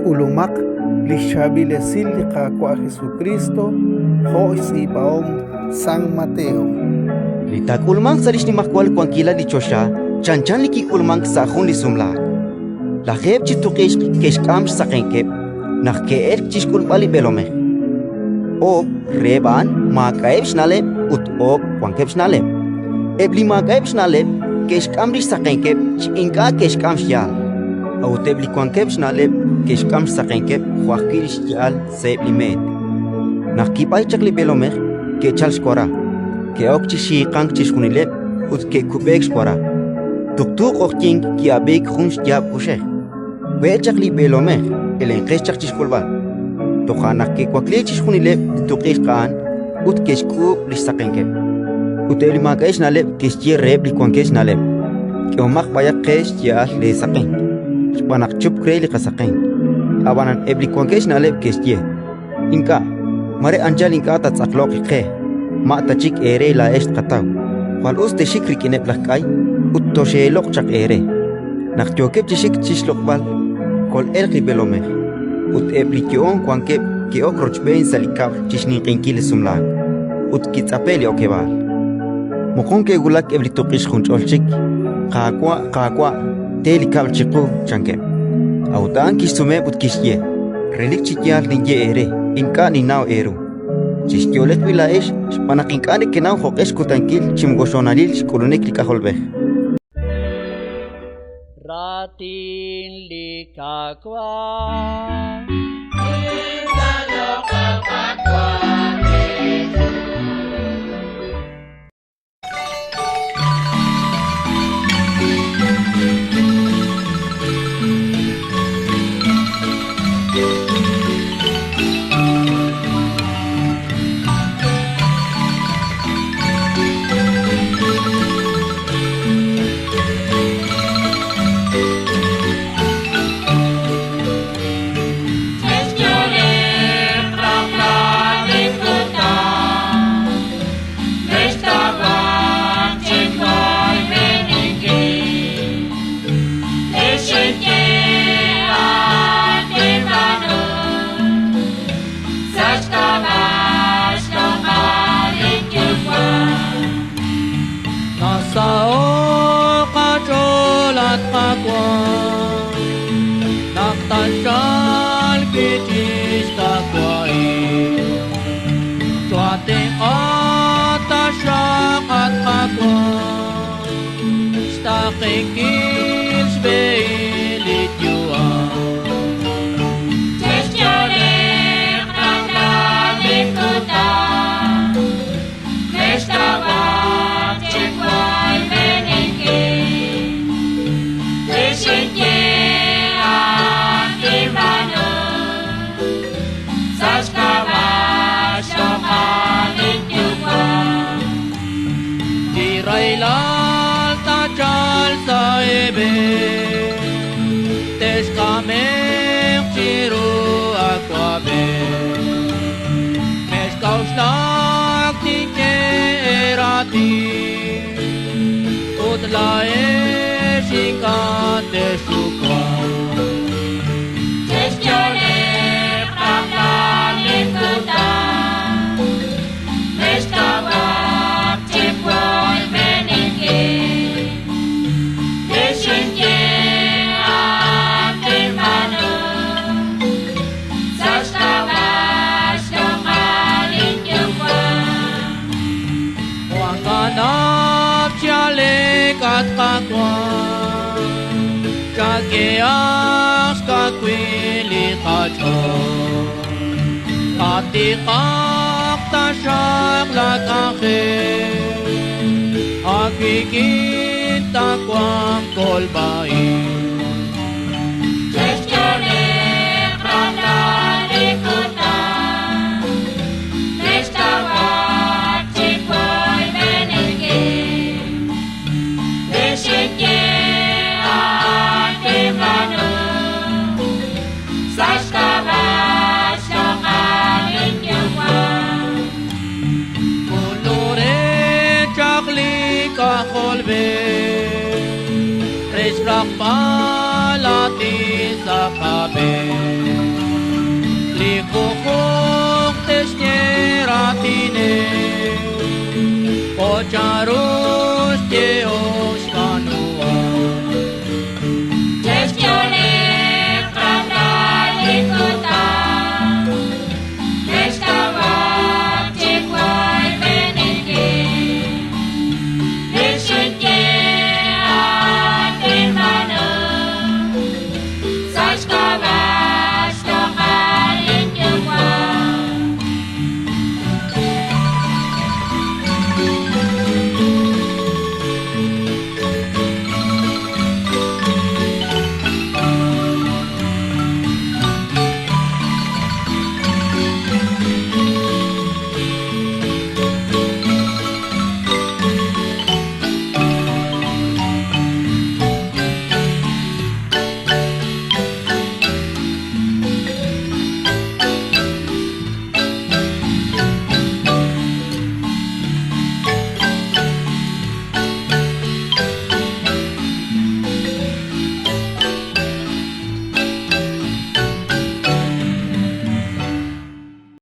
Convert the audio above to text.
K'ulumaq li xChaab'il Esil li Qaawa' Jesukriist jo' xtz'iib'ahom San Mateo. Li taak'ulmanq sa' li xnimajwal wankilal li choxa chanchan li kik'ulmank sa' jun li sumlaak. Lajeeb' chi tuq'ixq ke'xk'am xsaqenkeb' naq ke'elk chi xk'ulb'al li b'eelomej. Oob' reheb' a'an maak'a'eb' xna'leb' ut oob' wankeb' xna'leb'. Eb' li maak'a'eb' xna'leb' ke'xk'am li xsaqenkeb' chi ink'a' ke'xk'am xya'al; a'ut eb' li wankeb' xna'leb' ke'xk'am xsaqenkeb' jo' ajwi' li xya'al sa'eb' li meet. Naq kib'ayk chaq li b'eelomej, ke'chalk xwara, ke'ok chi xiiqank chixjunileb' ut ke'kub'eek xwara. Tuqtu q'oqyink ki'ab'iik jun xyaab' kuxej: «We' chaq li b'eelomej, elenqex chaq chi xk'ulb'al». Toja' naq ke'wakliik chixjunileb' li tuq'ixq a'an ut ke'xk'uub' li xsaqenkeb'. Ut eb' li maak'a'eb' xna'leb' ke'xye reheb' li wankeb' xna'leb': «K'ehomaq b'ayaq qe xya'al leesaqenk, xb'aan naq chupk re li qasaqenk». Ab'anan eb' li wankeb' xna'leb' ke'xye: «Ink'a', mare anchal ink'a' taatz'aqloq qe, ma' ta chik eere laa'ex tqataw. Jwal us texxik rik'ineb' laj k'ay ut toxeeloq' chaq eere». Naq yookeb' chi xik chi xloq'b'al, kol'elq li b'eelomej; ut eb' li yo'oon wankeb' ke'ok rochb'een sa' li kab'l chi xninq'ehinkil li sumlaak, ut kitz'ape'k li okeb'aal. Moqon ke'wulak eb' li tuq'ixq junch'ol chik: «Qaawa', Qaawa', te li kab'l chiqu», chankeb'. A'ut a'an kixsumeheb' ut kixye: «Relik chi yaal ninye eere, ink'a' ninnaw eeru. Chexyo'leq b'i' laa'ex xb'aan naq ink'a' nekenaw jo'q'e xkutankil chi moko xhonalil xk'ulunik li K'ajolb'ej». Raatin li Qaawa'. Nasaho'k qach'ool, at Qaawa', naq tatchalq wi' xkawahil. Choohatenq'a taxaq, at Qaawa', xtaaqenkil xb'ehil li yu'am. Chexyo'leq rajlal li kutan, mextawak chi woyb'eninkil. Li xinye a'an tinb'aanu, sa' xk'ab'a' xloq'al linyuwa'. Li rahilal taachalq sa' eeb'een, texk'ame'q chiru awab'ej. Mexk'a'uxlak tinye eeraatin, ut laa'ex ink'a' texxuwaq. Chexyo'leq rajlal li kutan, mextawak chi woyb'eninkil. Li xinye a'an tinb'aanu, sa' xk'ab'a' xloq'al linyuwa'. Juan chale at Qaawa', chak'ehaq xkawil li qach'ool. Qatiqaq taxaq laak'anjel, aawik'in taawanq kolb'a-ib'.